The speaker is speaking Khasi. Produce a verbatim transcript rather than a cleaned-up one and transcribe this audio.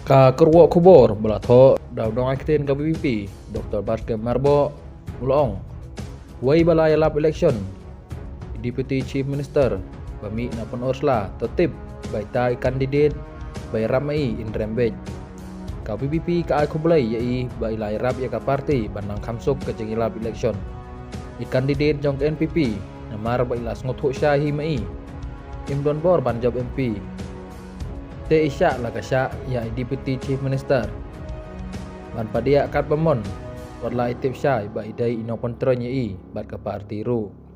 Ka kyrwoh khubor ba la thoh da u nongaiktien ka VPP, Dr Batskhem Myrboh, u la ong, wei ba la ïalap election, Deputy Chief Minister ba mih na Pynursla to tip ba ita i candidate ba ïarap ma i in rem beit. Ka VPP ka ai khublei ïa i ba i la ïarap ïa ka party ban nang kham suk ka jingïalap election. I candidate jong ka NPP namar ba i la sngewthuh shai hi ma i, im don bor ban jop MP. Te i shah la ka shah ïa i Deputy Chief Minister ban padiah katba mon, wat la i tip shai ba i dei i nongpyntroiñ ïa i bad ka party ruh.